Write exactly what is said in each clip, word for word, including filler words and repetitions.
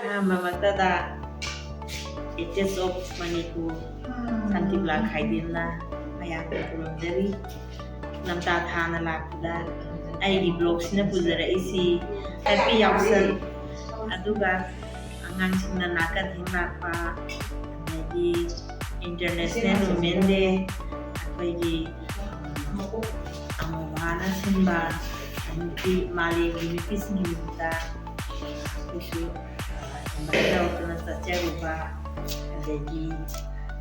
ꯑꯍꯥꯟꯕ ꯃꯛꯇꯗ H S of Manipur Shantibala ꯈꯥꯏꯗꯦꯝꯅ ꯃꯌꯥꯝꯗ ꯈꯨꯔꯨꯝꯖꯔꯤ꯫ ꯂꯝꯇꯥ ꯊꯥꯅ ꯂꯥꯛꯄꯗ ꯑꯩꯒꯤ ꯕ꯭ꯂꯣꯛꯁꯤꯅ ꯄꯨꯖꯔꯛꯏꯁꯤ ꯍꯦꯄꯤ ꯌꯥꯎꯁꯪ, ꯑꯗꯨꯒ ꯑꯉꯥꯡꯁꯤꯡꯅ ꯅꯥꯀꯟ ꯊꯦꯡ ꯂꯥꯛꯄ, ꯑꯗꯒꯤ ꯏꯟꯇꯔꯅꯦꯁꯅꯦꯜ ꯋꯨꯃꯦꯟ ꯗꯦ, ꯑꯩꯈꯣꯏꯒꯤ ꯑꯃꯨꯕꯥꯅ ꯁꯤꯟꯕ, ꯑꯗꯒꯤ ꯃꯥꯂꯦꯝꯒꯤ ꯅꯨꯄꯤꯁꯤꯡꯒꯤ ꯅꯨꯃꯤꯠꯇ ꯑꯩꯈꯣꯏꯁꯨ ꯑꯗꯨꯃꯥꯏꯅ ꯇꯧꯗꯅ ꯆꯠꯆꯔꯨꯕ, ꯑꯗꯒꯤ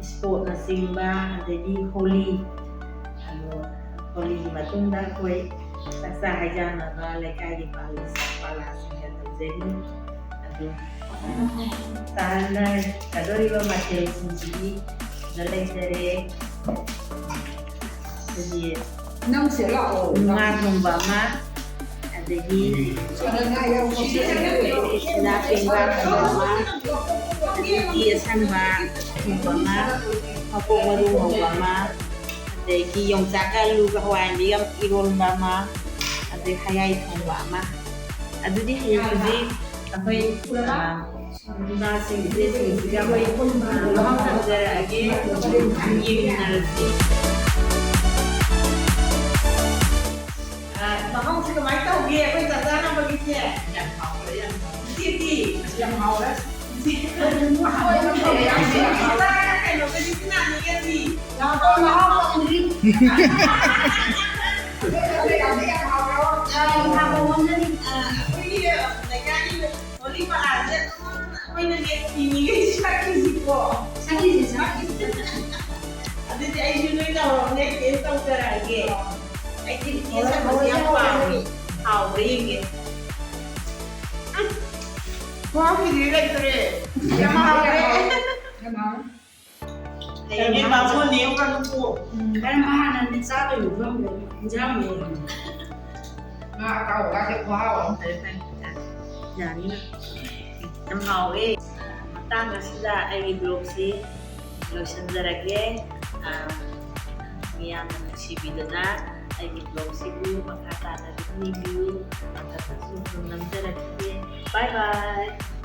ꯏꯁꯄꯣꯔꯠꯅꯆꯤꯡꯕ, ꯑꯗꯒꯤ ꯍꯣꯂꯤ, ꯑꯗꯣ ꯍꯣꯂꯤꯒꯤ ꯃꯇꯨꯡꯗ ꯑꯩꯈꯣꯏ ꯆꯥꯛꯆꯥ ꯍꯩꯖꯥꯟꯅꯕ ꯂꯩꯀꯥꯏꯒꯤ ꯄꯥꯜꯂꯤ ꯄꯥꯂꯥꯁꯤꯡꯒ ꯇꯧꯖꯔꯤ꯫ ꯑꯗꯨ ꯆꯥꯅꯒꯗꯧꯔꯤꯕ ꯃꯊꯦꯜꯁꯤꯡꯁꯤꯗꯤ ꯁꯤꯗ ꯂꯩꯖꯔꯦ꯫ ꯑꯩꯈꯣꯏꯒꯤ ꯅꯪꯁꯦ ꯂꯥꯛꯑꯣ꯫ ꯉꯥ ꯊꯣꯡꯕ ꯑꯃ, ꯑꯗꯒꯤ ꯉꯥ ꯌꯥꯎꯕ꯫ ꯉꯥ ꯄꯦꯡꯕꯥ ꯊꯣꯡꯕ ꯑꯃ, ꯎꯇꯤ ꯑꯁꯪꯕ ꯊꯣꯡꯕ ꯑꯃ, ꯃꯀꯣꯛ ꯃꯔꯨ ꯉꯧꯕ ꯑꯃ, ꯑꯗꯒꯤ ꯌꯣꯡꯆꯥꯛꯀ ꯑꯂꯨꯒ ꯍꯋꯥꯏ ꯑꯃ ꯏꯔꯣꯟꯕ ꯑꯃ, ꯑꯗꯩ ꯍꯌꯥꯏ ꯊꯣꯡꯕ ꯑꯃ꯫ ꯑꯗꯨꯗꯤ ꯍꯌꯦꯡ ꯍꯧꯖꯤꯛ ꯑꯩꯈꯣꯏ, ꯑ, ꯏꯃꯥꯁꯤꯡ, ꯏꯆꯦꯁꯤꯡꯁꯤꯒ ꯑꯩꯈꯣꯏ, ꯑ, ꯃꯍꯥꯎ ꯇꯪꯖꯔꯛꯑꯒꯦ, ꯌꯦꯡꯃꯤꯟꯅꯔꯁꯤ꯫ ꯑ, ꯃꯍꯥꯎꯁꯦ ꯀꯃꯥꯏꯅ ꯇꯧꯒꯦ ꯑꯩꯈꯣꯏ ꯆꯥꯛ ꯆꯥꯅꯕꯒꯤꯁꯦ? ꯌꯥꯝ ꯍꯥꯎꯔꯦ, ꯌꯥꯝ ꯍꯥꯎꯔꯦ꯫ ꯏꯆꯦꯗꯤ? ꯌꯥꯝ ꯍꯥꯎꯔꯦ꯫ ꯏꯆꯦ, ꯆꯥꯔꯒ ꯀꯩꯅꯣꯒꯗꯤ ꯁꯤꯅꯥꯅꯤꯒꯗꯤ? ꯂꯥꯛꯑꯣ, ꯃꯍꯥꯎ ꯇꯪꯗ꯭ꯔꯤ꯫ ꯌꯥꯝ ꯍꯥꯎꯔꯦ꯫ ꯑ, ꯑꯩꯈꯣꯏꯒꯤ ꯂꯩꯀꯥꯏꯒꯤ ꯍꯣꯂꯤ ꯄꯥꯂꯥꯁꯦ ꯑꯗꯨꯝ ꯑꯩꯈꯣꯏꯅꯅꯦ ꯊꯤꯡꯉꯤꯈꯩ ꯁꯛꯈꯤꯁꯤꯀꯣ꯫ ꯁꯛꯈꯤꯁꯤ, ꯁꯛꯈꯤꯁꯤ꯫ ꯑꯗꯨꯗꯤ ꯑꯩꯁꯨ ꯅꯣꯏ ꯇꯧꯔꯕꯅꯦ꯫ ꯇꯧꯖꯔꯛꯑꯒꯦ꯫ ꯑꯩꯗꯤ ꯎꯇꯤ ꯑꯁꯪꯕꯁꯦ ꯌꯥꯝ ꯄꯥꯝꯃꯦ꯫ ꯍꯥꯎꯕ꯭ꯔꯥ ꯌꯦꯡꯒꯦ꯫ ꯎꯝ꯫ ꯈꯨꯍꯥꯎꯁꯤꯗꯤ ꯂꯩꯇ꯭ꯔꯦ꯫ ꯌꯥꯝ ꯍꯥꯎꯔꯦ꯫ ꯌꯥꯝ ꯍꯥꯎꯔꯦ꯫ ꯍꯌꯦꯡꯗꯤ ꯕꯥꯃꯣꯟꯅꯦ ꯌꯦꯡꯉꯨ ꯀꯥꯟꯗ ꯄꯨ꯫ ꯎꯝ, ꯀꯔꯝꯕ ꯍꯥꯟꯅ ꯆꯥꯗꯣꯏꯅꯣ ꯈꯪꯗ꯭ꯔꯦ꯫ ꯏꯟꯖꯥꯡ ꯂꯩꯔꯝꯃꯦ꯫ ꯉꯥ ꯑꯇꯥꯎꯕꯒꯁꯦ ꯈꯨꯍꯥꯎ ꯑꯃ꯫ ꯐꯔꯦ, ꯐꯔꯦ꯫ ꯌꯥꯅꯤꯅ꯫ ꯌꯥꯝ ꯍꯥꯎꯋꯦ꯫ ꯃꯇꯥꯡ ꯑꯁꯤꯗ ꯑꯩꯒꯤ vlogꯁꯤ ꯂꯣꯏꯁꯤꯟꯖꯔꯒꯦ꯫ ꯑ, ꯃꯤꯌꯥꯝꯅ ꯅꯨꯡꯁꯤꯕꯤꯗꯨꯅ ꯑꯩꯒꯤ vlogꯁꯤꯕꯨ ꯃꯈꯥ ꯇꯥꯅ ꯑꯗꯨꯝ ꯌꯦꯡꯕꯤꯌꯨ꯫ ꯃꯊꯪꯗꯁꯨ ꯑꯗꯨꯝ ꯅꯝꯖꯔꯛꯈꯤꯒꯦ꯫ Bye bye꯫